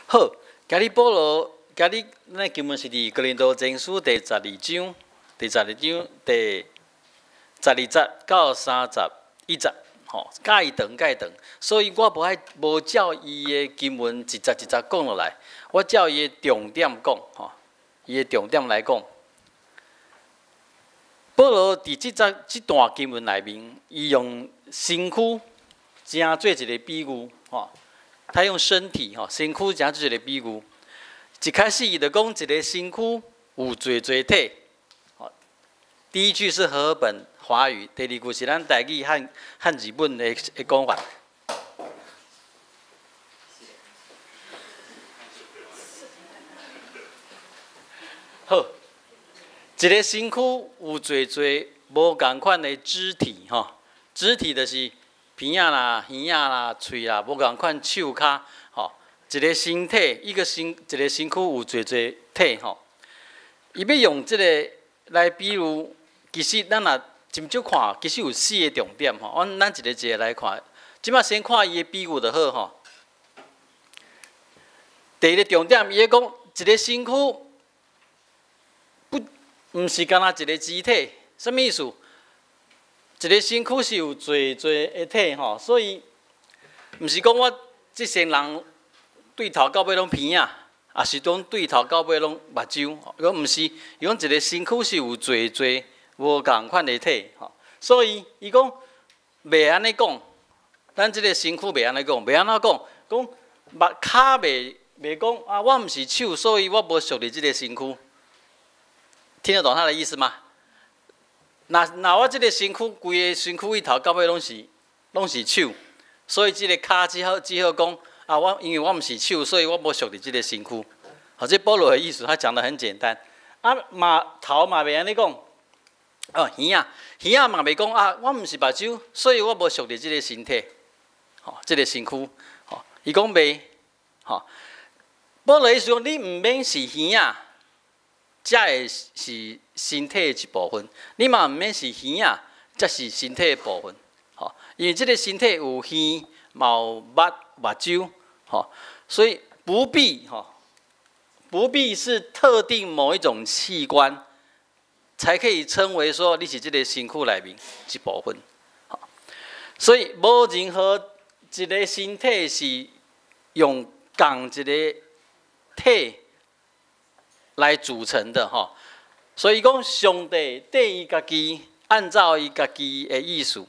好，今日保羅，今日咱經文是佇哥林多前書第十二章，第十二章第十二節到31節，吼，介長介長，所以我無愛無照伊的經文一節一節講落來，我照伊的重點講，吼，伊的重點來講。保羅佇這節這段經文內面，伊用身軀成做一個比喻，吼，他用身體，吼，身軀成做一個比喻。一開始伊就講一個身軀有濟濟體，吼，第一句是和合本華語，第二句是咱台語漢漢字本的的講法。好，一個身軀有濟濟無仝款的肢體，吼，肢體就是鼻仔啦、耳仔啦、喙啦，無仝款手跤，吼，一個身體，一個身，一個身軀有濟濟體，吼。伊欲用這個來比喻，其實咱若斟酌看，其實有四個重點，吼。阮咱一個一個來看。這擺先看伊的比喻就好，吼。第一個重點，伊咧講一個身軀不，毋是干焦一個肢體，啥物意思？一個身軀是有濟濟個體吼，所以毋是講我這身人對頭到尾攏鼻仔，抑是講對頭到尾攏目睭，伊講毋是，伊講一個身軀是有濟濟無仝款的體吼，所以伊講袂按呢講，咱這個身軀袂按呢講，袂按怎講，講目跤袂袂講啊，我毋是手，所以我無屬佇這個身軀。聽得懂他的意思嗎？若若我這個身軀，規个身軀一頭到尾攏是攏是手，所以這个跤只好只好講啊，我因為我毋是手，所以我無屬佇這个身軀。好，這保羅的意思，他講得很簡單。啊，嘛頭嘛袂按呢講，哦，耳仔耳仔嘛袂講啊，我毋是目睭，所以我無屬佇這个身體，吼，這个身軀，吼，伊講袂，吼，保羅意思講，你毋免是耳仔，才會是身體的一部分，你嘛毋免是耳仔，才是身體的部分，吼，因為這个身體有耳，嘛有目、目睭，吼，所以不必，吼，不必是特定某一種器官，才可以稱為說你是這个身軀內面一部分，吼，所以無任何一個身體是用仝一个體來組成的吼，所以講上帝對伊家己按照伊家己的意思，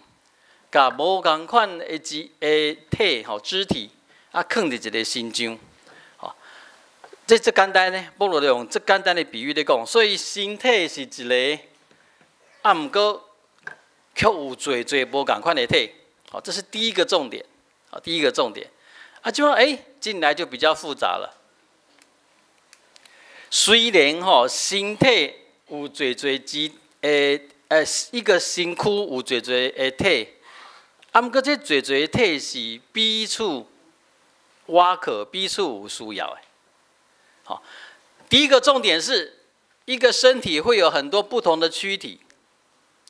共無仝款的肢的體吼肢體啊，囥佇一个身上，吼，這足簡單呢，保羅就用足簡單的比喻咧講，所以身體是一个，啊，毋過卻有濟濟無仝款的體，好，這是第一個重點，好，第一個重點，啊，這擺欸進來就比較複雜了。雖然吼身體有濟濟肢，一個身軀有濟濟的體，啊，毋過這濟濟體是彼此倚靠、彼此有需要的。好，第一個重點是一個身體會有很多不同的軀體。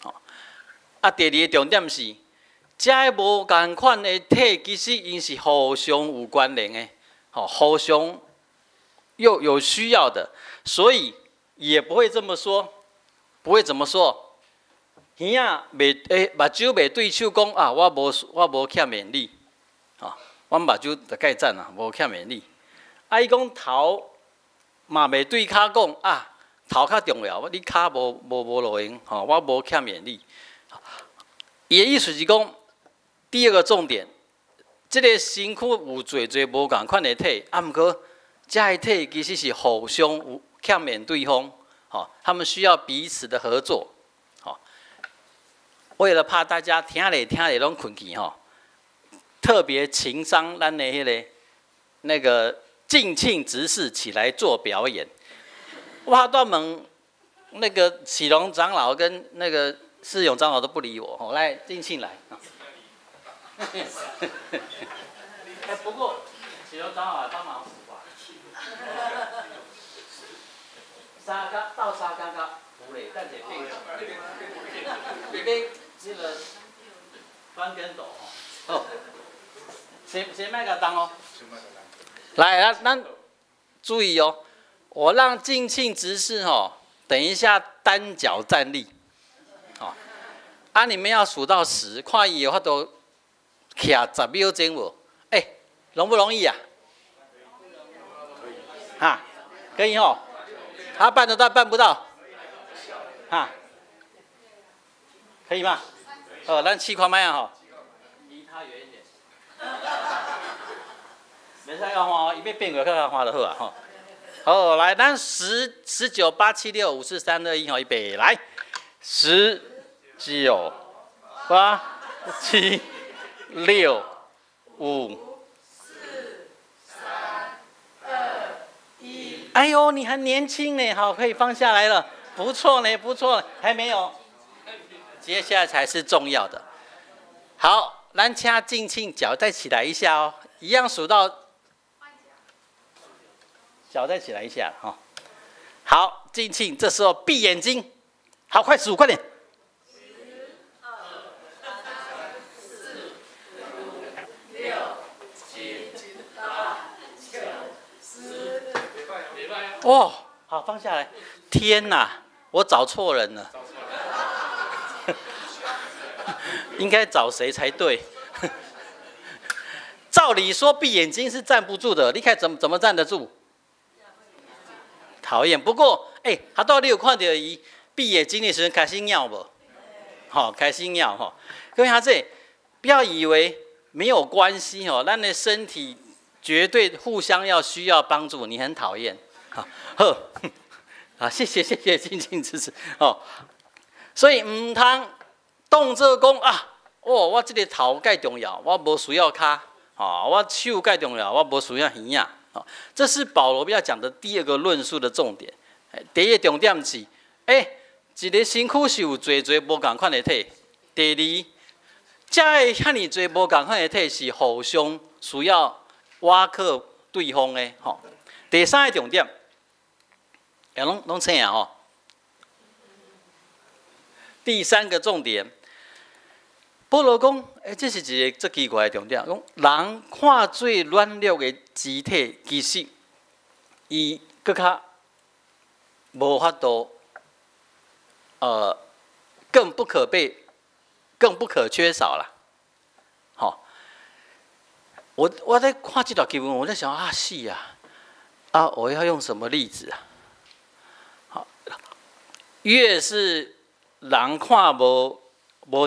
好，啊，第二個重點是，這个無仝款的體其實𪜶是互相有關聯的，吼，互相又有需要的，所以也不會這麼說，不會怎麼說。耳仔袂欸，目睭袂對手講啊，我無我無欠面你，吼，阮目睭就蓋讚啊，無欠面你。啊，伊講頭嘛袂對跤講啊，頭較重要，你跤無無無路用，吼，我無欠面你。伊的意思是講，第二個重點，這个身軀有濟濟無仝款的體，啊，毋過這个體其實是互相有欠面對方，吼，他們需要彼此的合作，吼。為了怕大家聽咧聽咧攏睏去吼，特別情商咱的彼个那個敬慶執事起來做表演。我拄問那個啟龍長老跟那個世勇長老都不理我，吼，來敬慶來。欸，不過啟龍長老來幫忙扶吧。三工鬥相共共扶咧，等下變，變這个翻跟斗吼。好，先先莫共動哦。來，咱咱注意哦，我讓靜慶執事吼，等一下單腳站立，好，啊，你們要數到十，看伊有法度徛10秒鐘無？哎，容不容易啊？哈，可以吼，他辦得到，辦不到？哈，可以嗎？哦，咱試看覓啊吼，離他遠一點。袂使共看，伊欲變過來較看就好啊吼。好，來，咱十、十九、八、七、六、五、四、三、二、一，吼，預備，來，十、九、八、七、六、五、四、三、二、一。哎呦，你還年輕呢，好，可以放下來了，不錯呢，不錯，還沒有，接下來才是重要的。好，咱請靜慶腳再起來一下哦，一樣數到。腳再起來一下哈。好，靜慶，這時候閉眼睛，好，快數，快點。十、二、三、四、五、六、七、八、九、十。哦，好，放下來。天哪，我找錯人了。應該找誰才對？照理說閉眼睛是站不住的，你看怎麼站得住？討厭。不過，哎，他到底有看到伊閉眼睛的時陣開始尿無？好，開始尿吼。各位哈，這不要以為沒有關係哦，咱的身體絕對互相要需要幫助。你很討厭，好，好，啊，謝謝謝謝，靜靜支持哦。所以毋通當做講啊，哦，我這個頭蓋重要，我無需要跤，哦，我手蓋重要，我無需要耳仔。這是保羅要講的第二個論述的重點。第一個重點是，欸，一個身軀是有濟濟無仝款的體。第二，這个遐爾濟無仝款的體是互相需要倚靠對方的。吼，第三個重點，欸，攏攏醒啊吼。第三個重點，保羅講，欸，這是一個足奇怪的重點，講人看做軟弱的肢體，其實伊閣較無法度，更不可被，更不可缺少啦。吼，我在看這段經文，我在想啊，是啊，啊，我要用什麼例子啊？好，越是人看無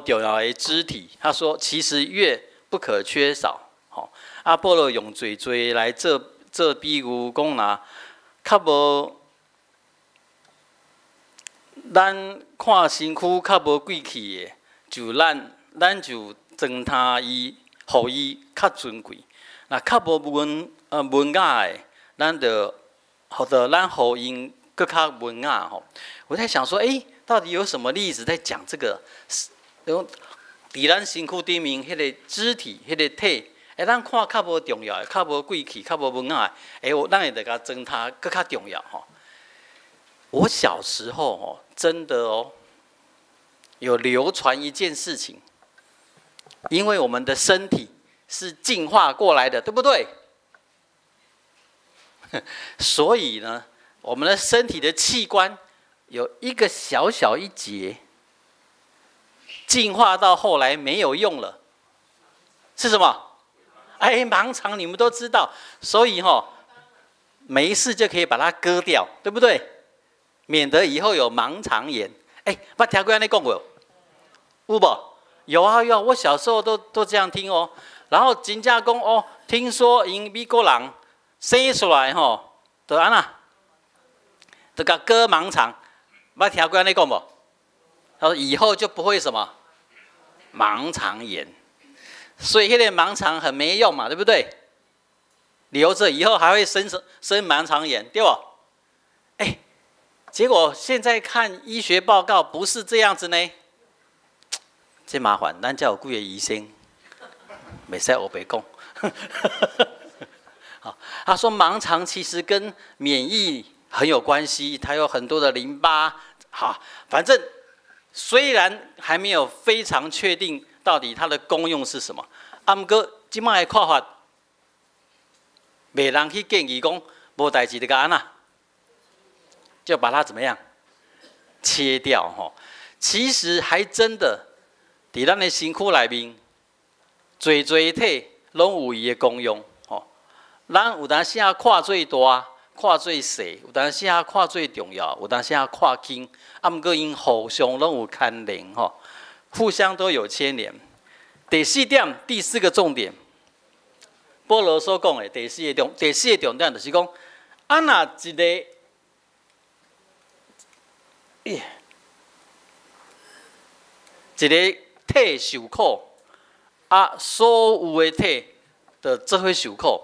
重要的肢體，他說其實越不可缺少。吼，啊，保羅用濟濟來做做比喻，講若較無咱看身軀較無貴氣的，就咱就裝他伊，予伊較尊貴。若較無文雅的，咱就予著咱予𪜶閣較文雅吼。我在想說，欸，到底有什麼例子在講這個？講佇咱身軀頂面彼個肢體、彼個體，欸，咱看較無重要的、較無貴氣、較無文雅的，欸，我咱會著共裝他閣較重要吼。我小時候哦，真的哦，有流傳一件事情，因為我們的身體是進化過來的，對不對？所以呢，我們的身體的器官有一個小小一節，進化到後來沒有用了，是什麼？哎，盲腸你們都知道，所以哈，沒事就可以把它割掉，對不對？免得以後有盲腸炎。哎，捌聽過按呢講無？有無？有啊有啊，我小時候都這樣聽哦。然後真正講哦，聽說𪜶美國人生出來吼，就按怎，就共割盲腸，捌聽過按呢講無？他說以後就不會什麼盲腸炎，所以彼個盲腸很沒用嘛，對不對？留着以後還會生盲腸炎，對無？哎，結果現在看醫學報告不是這樣子呢，這麻煩，咱遮有幾個醫生，袂使烏白講。好，他說盲腸其實跟免疫很有關係，它有很多的淋巴。好，反正雖然還沒有非常確定到底它的功用是什麼，啊，毋過這擺的看法，袂人去建議講無代誌就共按怎？就把它怎麼樣切掉吼。其實還真的，佇咱的身軀內面，濟濟體攏有伊的功用吼。咱有當時仔看做大，看做細，有當時仔看做重要，有當時仔看輕，啊，毋過𪜶互相攏有牽連吼，互相都有牽連。第四點，第四個重點，保羅所講的第四個重點就是講，啊，若一個，咦，一個體受苦，啊，所有的體就做伙受苦。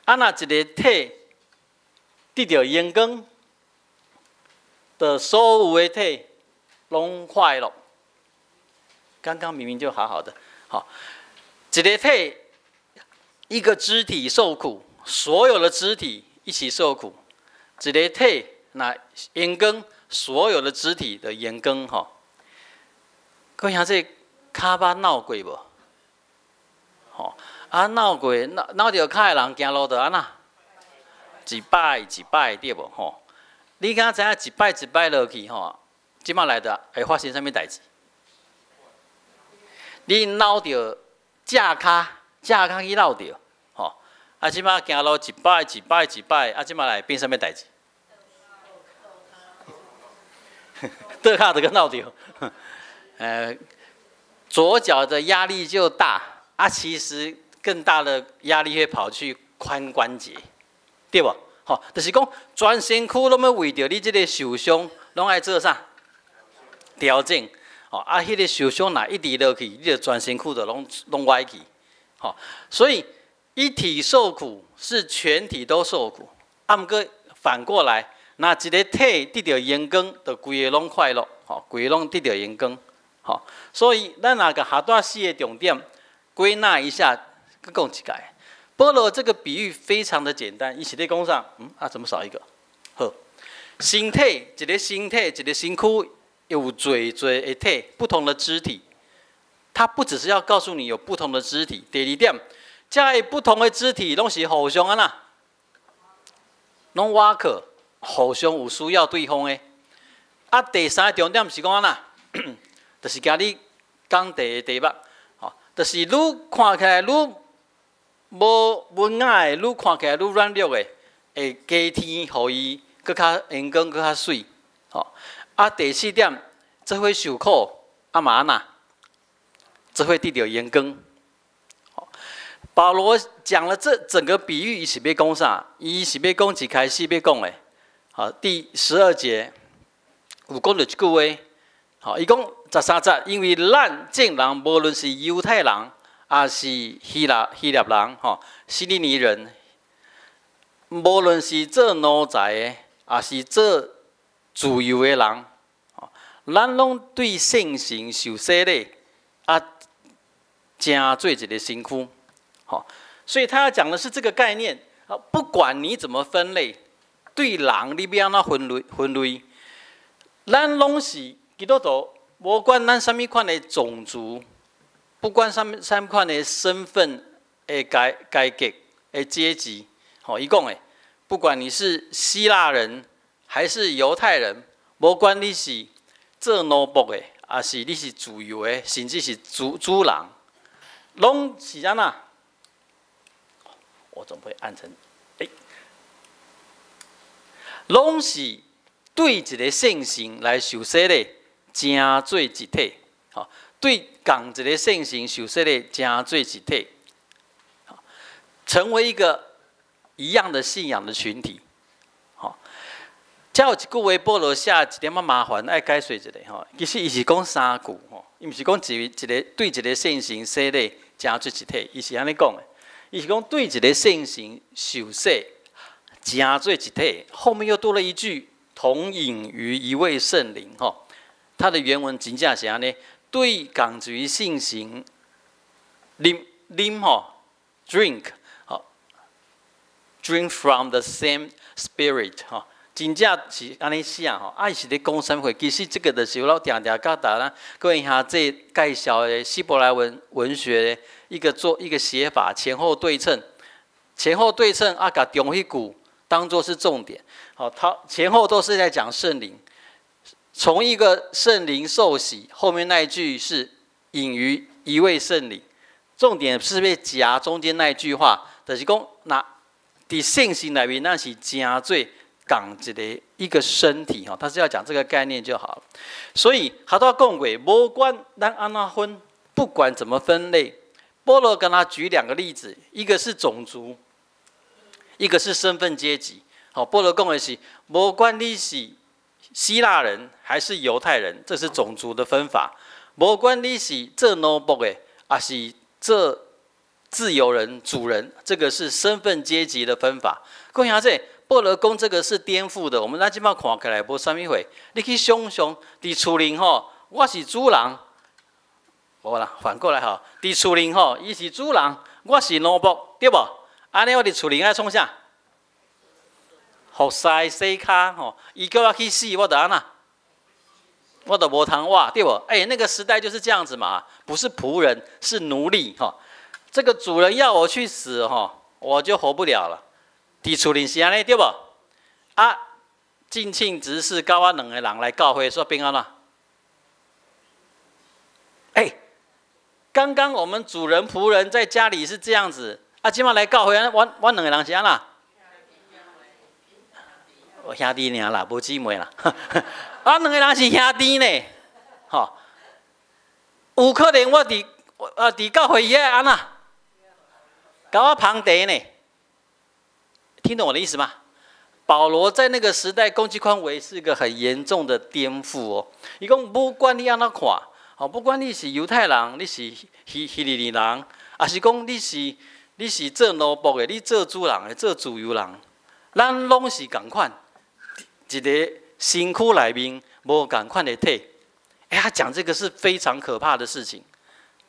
啊，若一個體得著榮光，就所有的體攏快樂。剛剛明明就好好的，好，一個體一個肢體受苦，所有的肢體一起受苦。一個體若榮光，所有的肢體的榮光吼。各位兄弟，跤脛扭過無？吼，啊扭過，扭扭著跤的人行路就按怎？一擺一擺對無？吼，你敢知影一擺一擺落去吼，這擺來著會發生啥物代誌？你扭著正跤，正跤去扭著，吼，啊，這擺行路一擺一擺一擺，啊，這擺來變啥物代誌？倒跤就閣扭著，左腳的壓力就大，啊，其實更大的壓力會跑去髖關節，對無？吼，就是講全身軀攏欲為著你這个受傷，攏愛做啥？調整。吼，啊，彼个受傷若一直落去，你就全身軀就攏攏歪去。吼，所以一體受苦是全體都受苦。啊，毋過反過來，若一个體得著榮光，就規个攏快樂。吼，規个攏得著榮光。吼，所以咱若共下帶四个重點歸納一下，閣講一擺。保羅這個比喻非常的簡單，伊是咧講啥？嗯，啊，怎麼少一個？好，身體一个身體一個身軀有濟濟的體，不同的肢體。他不只是要告訴你有不同的肢體。第二點，這不同的肢體攏是互相按怎？攏倚靠，互相有需要對方的。啊，第三個重點是講按怎？就是今日講第一個題目，吼，就是愈看起來愈無文雅的，愈看起來愈軟弱的，會加添予伊閣較榮光，閣較媠，吼。啊，第四點，做伙受苦，啊嘛按怎？做伙得著榮光。保羅講了這整個比喻，伊是欲講啥？伊是欲講一開始欲講的，好，第12節有講著一句話，好，伊講13節，因為咱眾人無論是猶太人，抑是希臘人，吼，希利尼人，無論是做奴才的，抑是做自由的人，咱攏對聖神受洗禮，啊，成做一個身軀，吼，所以他要講的是這個概念啊，不管你怎麼分類，對人你欲按怎分類分類，咱攏是基督徒，無管咱啥物款的種族，不管啥物啥物款的身份的階級的階級，吼，伊講的，不管你是希臘人還是猶太人，無管你是做奴僕的，抑是你是自由的，甚至是主人，攏是按怎？我總會按成，欸，攏是對一個聖神來受洗禮，成做一體，吼，對仝一個聖神受洗禮，成做一體，成為一個一樣的信仰的群體，吼。遮有一句話，保羅寫一點仔麻煩，愛解釋一下吼。其實伊是講三句吼，伊毋是講一一个對一個聖神洗禮，成做一體，伊是按呢講的。伊是講對一個聖神受洗，成做一體。後面又多了一句同飲於一位聖靈吼。它的原文真正是按呢，對仝一位聖神啉啉吼，drink 吼，drink from the same spirit 吼。真正是按呢寫吼，啊，伊是咧講啥物貨？其實這個就是我定定佮大家各位兄弟介紹的希伯來文文學一個做一個寫法，前後對稱，前後對稱啊，共中彼句當作是重點。好，他前後都是在講聖靈，從一個聖靈受洗，後面那一句是隱於一位聖靈，重點是被夾中間那一句話，就是講若佇聖神內面，咱是成做仝一个一個身體哈，他是要講這個概念就好了。所以他都講過，無管咱按怎分，不管怎麼分類，保羅跟他舉兩個例子，一個是種族，一個是身份階級。好，保羅講的是，無管你是希臘人還是猶太人，這是種族的分法。無管你是做奴僕的，還是做自由人、主人，這個是身份階級的分法。講啥這？保羅講這個是顛覆的。我們咱這擺看起來無啥物貨，你去想象佇厝裡吼，我是主人，無啦，反過來吼，佇厝裡吼，伊是主人，我是奴僕，對無？按呢我佇厝裡愛創啥？服侍洗跤吼，伊叫我去死，我就按怎？我就無通活，對無？欸，那個時代就是這樣子嘛，不是僕人，是奴隸吼。這個主人要我去死吼，我就活不了了。佇厝裡是按呢，對無？啊，進慶執事佮我兩个人來教會，煞變按怎？欸，剛剛我們主人僕人在家裡是這樣子，啊，這擺來教會，我兩個人是按怎？我兄弟爾啦，無姊妹啦。啊，兩個人是兄弟呢，吼。有可能我佇教會伊會按怎？共我捧茶呢？聽懂我的意思嗎？保羅在那個時代講這款話是一個很嚴重的顛覆哦。伊講不管你按怎看，吼，不管你是猶太人，你是希利尼人，抑是講你是做奴僕的，你做主人的，做自由人，咱攏是仝款，一個身軀內面無仝款的體。欸，他講這個是非常可怕的事情。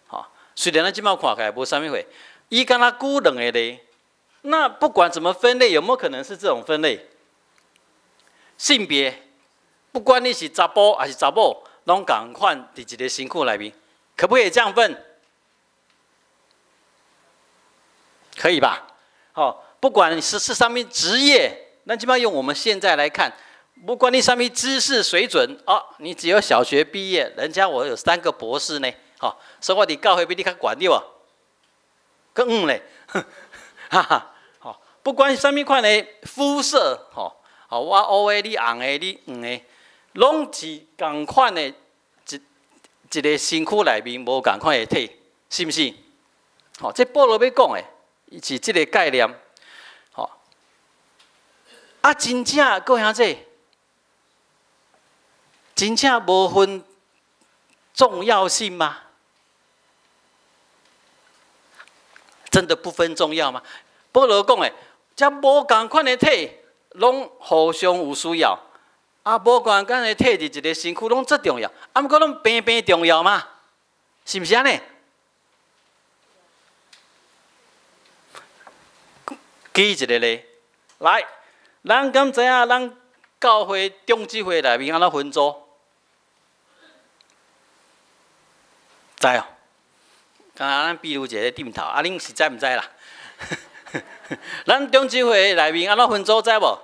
好，雖然咱這擺看起來無啥物貨，伊敢若舉兩個例，那不管怎麼分類，有沒有可能是這種分類？性別，不管你是查埔還是查某，攏仝款佇一個身軀內面，可不可以這樣分？可以吧？好，不管是啥物職業，那基本上用我們現在來看，不管你啥物知識水準哦，你只有小學畢業，人家我有三個博士呢，好，所以我佇教會比你較懸對無？閣毋咧，哈哈，好，不管啥物款的膚色，吼，好，我烏的，你紅的，你黃的，攏是仝款的，一個身軀內面無仝款的體，是毋是？好，這保羅欲講的，是這個概念，好，啊，真正閣兄弟，真正無分重要性嗎？真的不分重要嗎？保羅講的，這無仝款的體，攏互相有需要。啊，無仝款的體佇一個身軀攏足重要，啊，毋過攏平平重要嗎？是毋是按呢？舉一個例，來，咱敢知影咱教會長執會內面按怎分組？知哦？敢若咱比如一个點頭，啊，恁是知毋知啦？咱長執會內面按怎分組知無？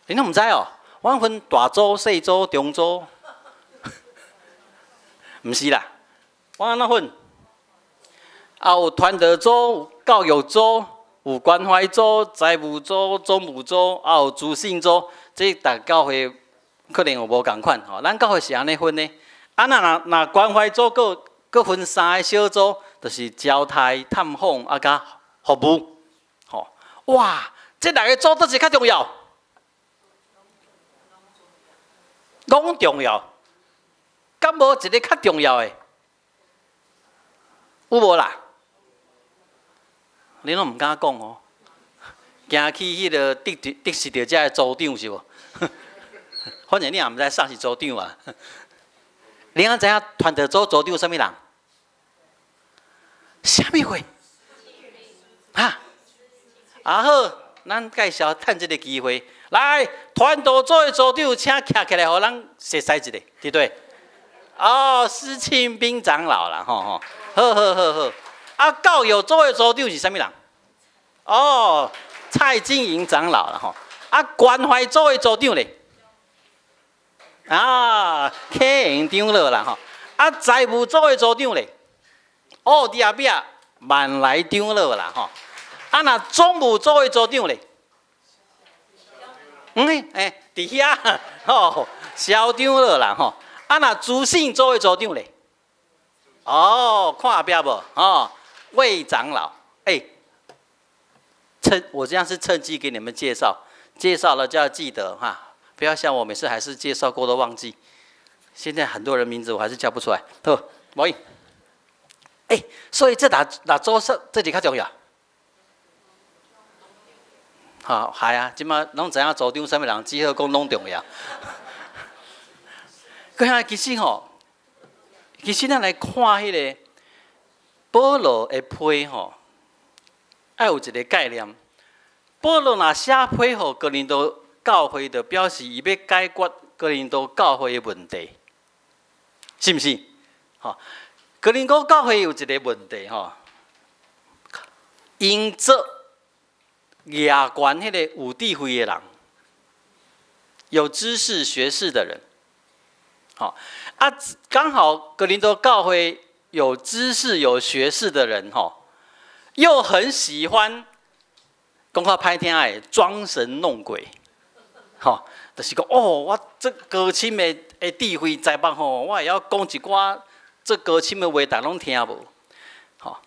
恁攏毋知哦？阮分大組、細組、中組，毋是啦，阮按怎分？啊，有傳道組、有教育組、有關懷組、財務組、總務組，啊有資訊組，這逐教會可能有無仝款吼。咱教會是按呢分的。啊，若關懷組閣閣分三個小組，就是招待、探訪啊，佮服務。吼，哇，這六个組佗一個較重要？攏重要，敢無一個較重要的？有無啦？你攏毋敢講哦，驚去彼个得失著遮的組長是無？反正你也毋知啥是組長啊。你敢知影傳道組組長啥物人？啥物貨？哈？啊好，咱介紹趁這个機會，來傳道組的組長，請徛起來，予咱熟似一下，對不對？哦，施慶斌長老啦，吼吼，好好好好。啊，教育組的組長是啥物人？哦，蔡金银長老啦吼。啊，關懷組的組長咧，啊，啟榮長老啦吼。啊，財務組的組長咧，哦，佇後壁萬來長老啦吼。啊，若總務組的組長咧，嗯，欸，佇遐吼，蕭長老啦吼。啊，若資訊組的組長咧，哦，看後壁無？吼，魏長老，欸，趁我這樣是趁機給你們介紹，介紹了就要記得哈，不要像我每次還是介紹過都忘記。現在很多人名字我還是叫不出來。好，無伊。欸，所以這哪哪組說這裡較重要？好，係啊，這馬攏知影組長啥物人，只好講攏重要。閣下其實吼，其實咱來看彼个保羅的批吼，愛有一個概念。保羅若寫批予哥林多教會，就表示伊欲解決哥林多教會的問題，是毋是？吼，哥林多教會有一個問題吼，𪜶做舉懸彼个有智慧的人，有知識學識的人，吼啊，剛好哥林多教會有知識有學識的人，吼，又很喜歡講較歹聽的裝神弄鬼，吼，就是講哦，我這高深的智慧才學吼，我會曉講一寡這高深的話，逐家攏聽無，吼，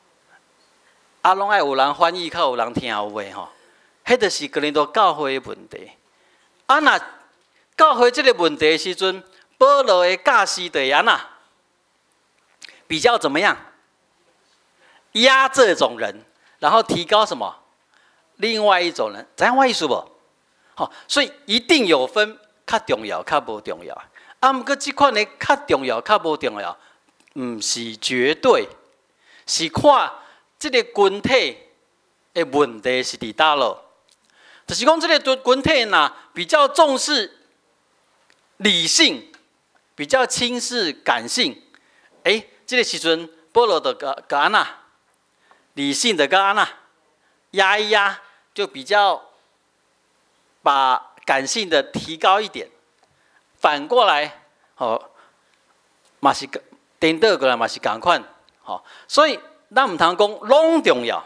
啊，攏愛有人翻譯，較有人聽有的吼，彼就是哥林多教會的問題。啊，若教會這個問題的時陣，保羅的教示就會按怎？比較怎麼樣？壓這種人，然後提高什麼？另外一種人，知影我意思無？吼，所以一定有分較重要、較無重要。啊，毋過這款的較重要、較無重要，毋是絕對，是看這个群體的問題是佇佗落。就是講這个群體若比較重視理性，比較輕視感性，欸，這个時陣保羅就共共按怎？理性的共按怎？壓一壓，就比較把感性的提高一點。反過來，吼，嘛是顛倒過來嘛是仝款，吼，所以咱毋通講攏重要，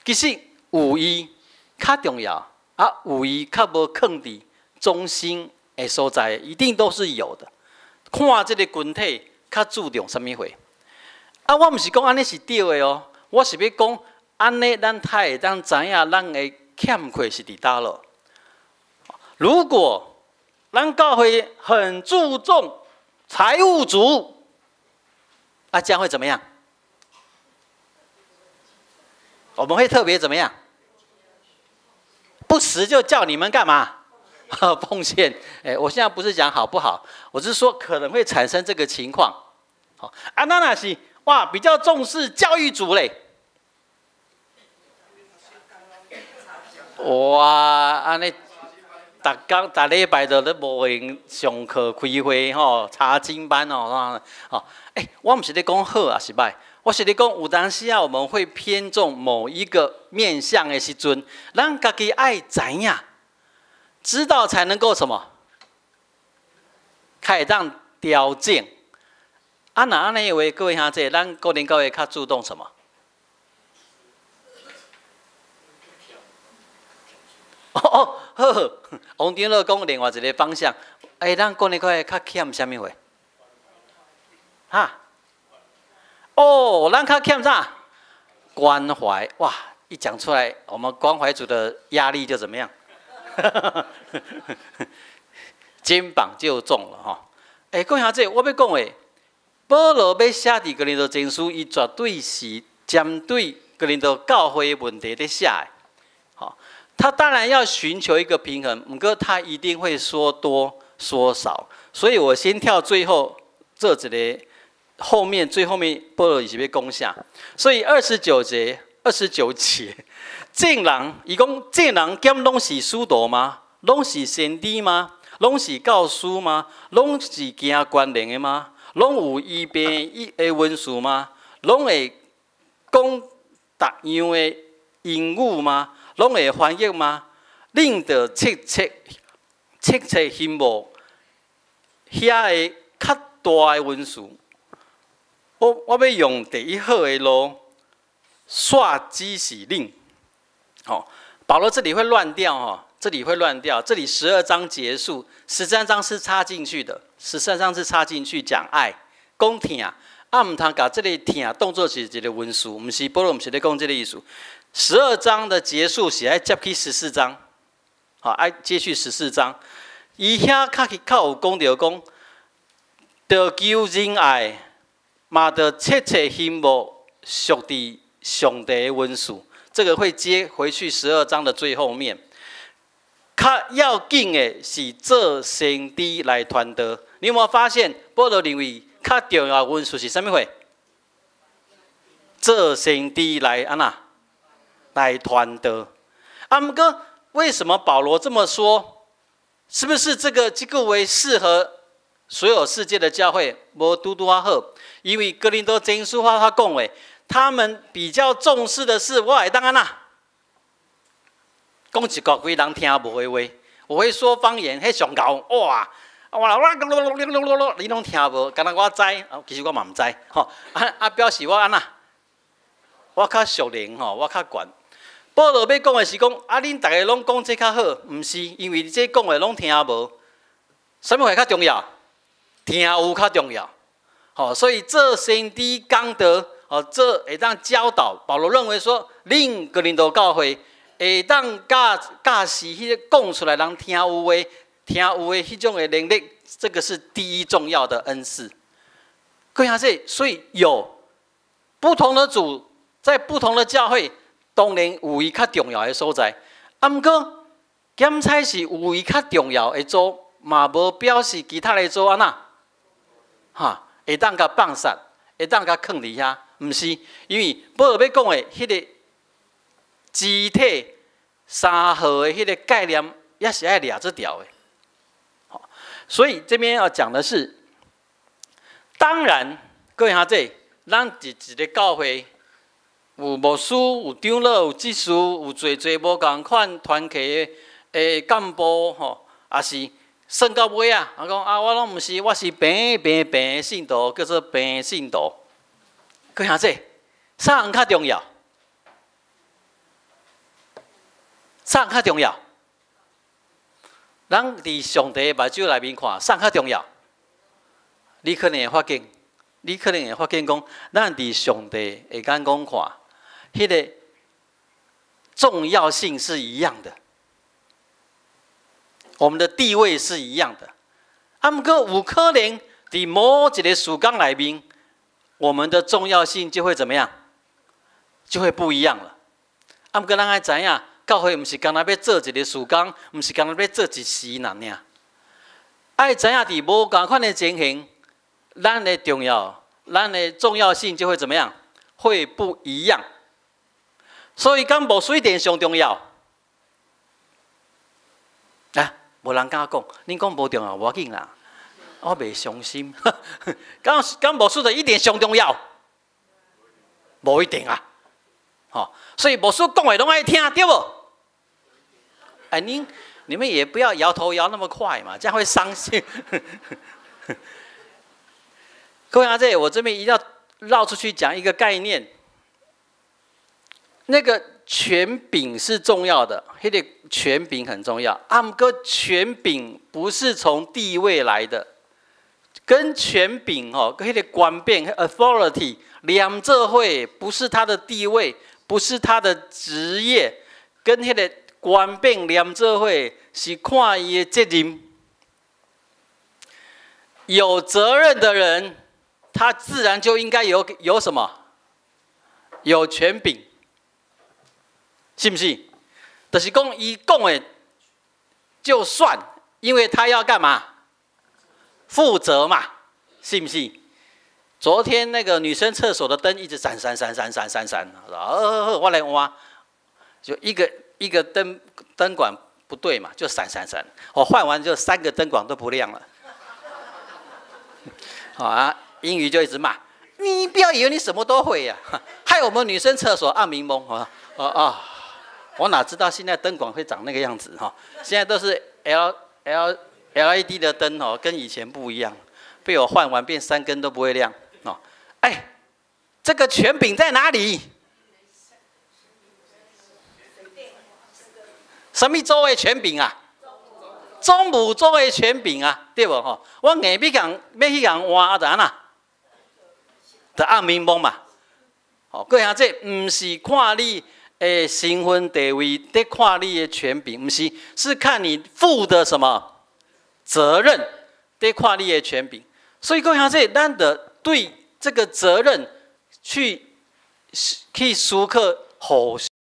其實有伊較重要，啊，有伊較無囥佇中心的所在，一定都是有的。看這个群體較注重啥物貨，啊，我毋是講按呢是對的哦，我是欲講按呢，咱才會當知影咱的欠缺是佇佗落。如果咱教會很注重財務組，啊，這樣會怎麼樣？我們會特別怎麼樣？不時就叫你們幹嘛？奉獻。哎，我現在不是講好不好，我是說可能會產生這個情況。好，啊，那若是哇，比較重視教育組嘞。哇，按呢，逐工逐禮拜都咧無閒上課開會吼，查經班哦，吼，欸，我毋是咧講好抑是䆀，我是咧講有當時啊，我們會偏重某一個面向的時陣，咱家己愛知影，知道才能夠什麼，較會當調整。啊，若按呢的話，各位兄弟，咱個人教會較注重什麼？哦哦，好，王長老講另外一个方向，欸，咱國內教會較欠啥物貨？哈？哦，咱較欠啥？關懷哇！一講出來，我們關懷組的壓力就怎麼樣？肩膀就重了吼。欸，各位兄弟，我欲講的，保羅欲寫佇哥林多前書，伊絕對是針對哥林多教會的問題咧寫的，吼。他當然要尋求一個平衡，毋過他一定會說多說少，所以我先跳最後這一個後面最後面保羅是欲講啥？所以29節，29節，眾人伊講眾人敢攏是使徒嗎？攏是先知嗎？攏是教師嗎？攏是行權能的嗎？攏有醫病的恩賜嗎？攏會講逐樣的言語嗎？攏會翻譯嗎？恁著切切切切欣慕遐个較大的恩賜。我欲用第一好的路，煞指示恁。吼，保羅這裡會亂掉吼，這裡會亂掉。這裡12章結束，十三章是插進去的，十三章是插進去講愛，講疼，啊，毋通共這个疼當做是一个恩賜，毋是保羅毋是咧講這个意思。十二章的結束是愛接去十四章，好，愛接續十四章。伊遐較去較有講著講，著求仁愛，嘛著切切欣慕屬佇上帝的恩賜。這個會接回去十二章的最後面。較要緊的是做先知來傳道。你有沒有發現，保羅認為較重要的恩賜是啥物貨？做先知來按怎來傳道。啊，毋過為什麼保羅這麼說？是不是這個話適合所有世界的教會？無拄拄仔好，因為哥林多前書他講的，他們比較重視的是我會當按怎講一個規人聽無的話，我會說方言，彼上𠢕哇！我你攏聽無，敢若我知，其實我嘛毋知，吼啊啊！表示我按怎，我較屬靈吼，我較懸。保羅欲講的是講，啊，恁逐个攏講這較好，毋是，因為這講的攏聽無。啥物貨較重要？聽有較重要。吼，所以做先知講道，哦，做會當教導。保羅認為說，恁哥林多教會會當教教示彼个講出來，人聽有話，聽有的彼種的能力，這個是第一重要的恩賜。各位這所以有不同的組，在不同的教會，當然有伊較重要的所在。啊，毋過檢採是有伊較重要的組，嘛無表示其他的組按怎，哈，會當共放殺，會當共囥佇遐，毋是，因為保羅欲講的彼个肢體三號的彼个概念，也是愛掠這條的。所以這邊要講的是，當然，各位兄弟，咱佇一个教會有牧師、有長老、有執事、有濟濟無仝款團契的幹部吼，也是算到尾啊，啊講啊，我攏毋是，我是平平平的信徒，叫做平信徒。各位兄弟，啥人較重要？啥人較重要？咱佇上帝目睭內面看，啥較重要？你可能會發現，你可能會發現講，咱佇上帝的眼光看，彼个重要性是一樣的，我們的地位是一樣的。啊，毋過有可能佇某一个事工內面，我們的重要性就會怎麼樣？就會不一樣了。啊，毋過咱愛知影，教會毋是干焦欲做一个事工，毋是干焦欲做一時爾爾。愛知影佇無仝款的情形，咱的重要性就會怎麼樣？會不一樣。所以，敢牧師一定上重要？啊，無人敢講，恁講無重要無要緊啦，我袂傷心。敢牧師就一定上重要？無一定啊。吼，所以牧師講的攏愛聽，對無？哎，你們也不要搖頭搖那麼快嘛，這樣會傷心。各位阿這，我這邊一定要繞出去講一個概念。那個權柄是重要的，彼个權柄很重要。啊，毋過權柄不是從地位來的，跟權柄吼，彼个權柄 authority 連做伙，不是他的地位，不是他的職業，跟彼个權柄連做伙是看伊的責任。有責任的人，他自然就應該有什麼？有權柄，是毋是？就是講伊講的就算，因為他要幹嘛？負責嘛，是毋是？昨天那個女生廁所的燈一直閃閃閃閃閃閃閃，我來換，就一個一個燈管不對嘛，就閃閃閃。我換完就三個燈管都不亮了。好啊，英語就一直罵，你不要以為你什麼都會呀，害我們女生廁所暗暝蒙啊啊啊！我哪知道現在燈管會長那個樣子哈？現在都是 LED 的燈哦，跟以前不一樣。被我換完變三根都不會亮哦。哎，這個權柄在哪裡？什麼組的權柄啊？總務組的權柄啊，對無吼？我硬欲共欲去共換啊，就按怎？就暗暝摸嘛。吼，各位兄弟，毋是看你的身份地位，佇看你的權柄，毋是，是看你負的什麼責任，佇看你的權柄。所以各位兄弟，咱得對這個責任去思考，互。